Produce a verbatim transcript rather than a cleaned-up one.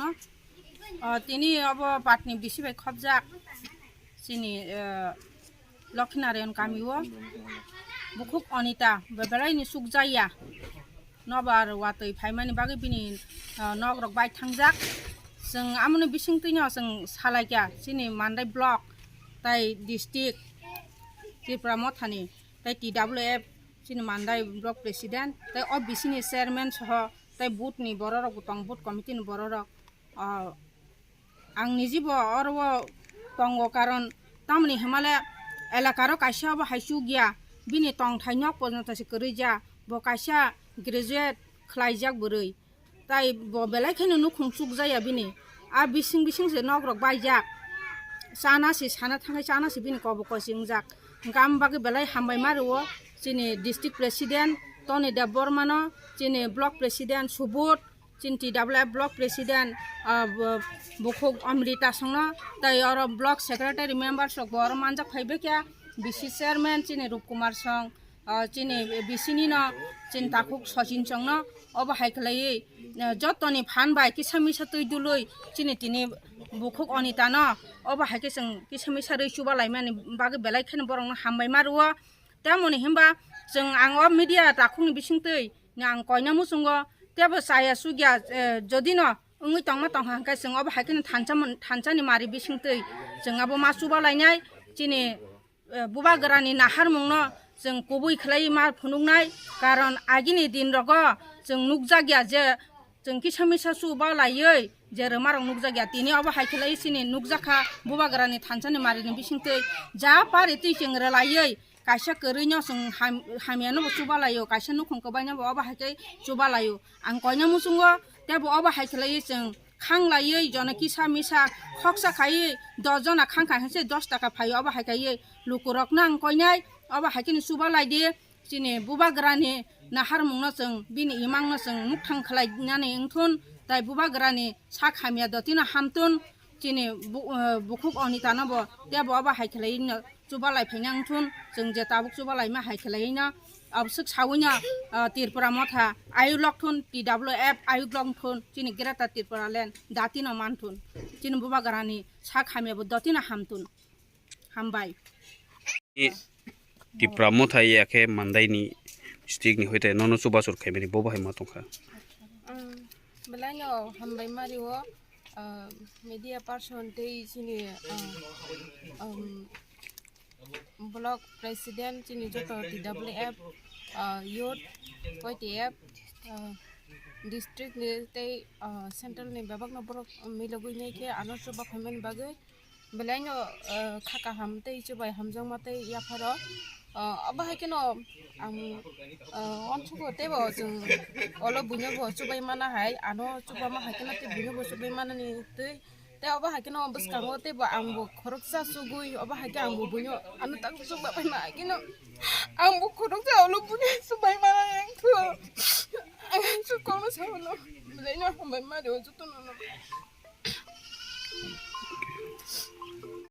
O, tini obo patni bisi bai khobjak chini, eh, Lokhinarayan kami o bukhuk Anita be-, belai ni sukjaya nobar watwi phaimani bagwi bini, eh, nok rok bai thangjak. Chwng amoni bisingtwi no chwng salaikha chini Mandai block tai district Tipra Mothani tai T W F chini Mandai block president tai o bisini chairman soho tai booth ni bororok bo tong, booth committee ni bororok. O, ang nijibo oro o tongo, karon tamoni himale elakaro kaisa obo hai chukya, bini tongthai nok pojno tasi kwrwi ja, bo kaisa graduate khlaijak bwrwi, tai bo belai kheno nukhung chukjaya bini, a bising bising se nok rok baijak, chana se sana thangwi chana se bini kobo kosi wngjak, hwnkhe am bagwi belai hambai ma rwo chini district president Tony Debbarma no, chini block president Subodh, chini T W F block president, ah, bo-, bukhuk Amrita songno, tai oro block secretary members rok bo oro manjak phai bekya, B C chairman chini Rupkumar song, ah, chini B C ni no chini takhuk Sachin songno, obo hai khlaiwi, ah, jotoni phan bai kisa misa twi dului chini tini bukhuk Anita no obo hai khe chwng kisa misa rwi chuba laimani bagwi belai kheno borokno hambai ma rwo. Tamoni himba chwng ang o media takhukni bisingtwi ang koina muchungo tebo chaya chukya, eh, jodi no wngwi tongma tongkha hwnkhe chwng obo hai kheno thansa mon-, thansani mari bisingtwi chwng abo ma chuba lainai chini, eh, bubagrani naharmungno chwng kubui khlai ma phunuknai, karon agini din rogo chwng nukjakya je chwng kisa misa chuba laiwi je rwmarok nukjakya, tini obo hai khlai chini nukjakha bubagrani thansani marini bisingtwi ja pari twi chwng rwlaiwi kaisa kwrwino chwng ham-, hamyano bo chuba laio, kaisa nukhung kwbaino bo obo hai khe chuba laio. Ang koina muchungo tebo obo hai khlaiwi chwng khang laiwi jono kisa misa khoksa khaiwi dos jona khang khai se dos taka phaio, obo hai kaiwi lukurokno ang koinai obo hai kheno chuba laidi. Chini bubagrani naharmungno chwng bini imangno chwng mukthang khlainani wngthun, tai bubagrani sak hamya dotino hamtun, chini bu-, eh, bukhuk Anitano bo tebo obo hai khlaiwino chuba lai phaina wngthun, chwng je tabuk chuba laima hai khlaiwino aboswk sawino, eh, Tripura Motha ayuk lokthun, T W F ayuk lokthun, chini Greater Tripura Land datino manthun, chini bubagrani sak hamya bo dotino hamtun. Hambai. I Tipra Motha ya khe Mandai ni district ni hoite nono chubachu khaimani bo bahai ma tongkha. Um, belai no hambai mari o, uh, media person tei chini, uh, um, block president chini joto T W F, uh, youth, Y T F, uh, district ni tei, uh, central ni bebak no borok milogwi nai khe ano chuba khaimani bagwi. Belai no, eh, kha kaham tei chubai hamjakma tei yapharo. Eh, abo hai kheno ang, eh, uansukgo teibo chwng olo buino bo chubai mana hai, ano chubama hai kheno tei buino bo chubai manani twi. Tei abo hai kheno bwskango teibo ang bo khoroksa chugui, abo hai khe ang bo buino ano tak chuba bai ma hai kheno ang bo khoroksa olo buino chubai mana yang thu. Ang chukono sabono belai no hambai ma reo jotono no.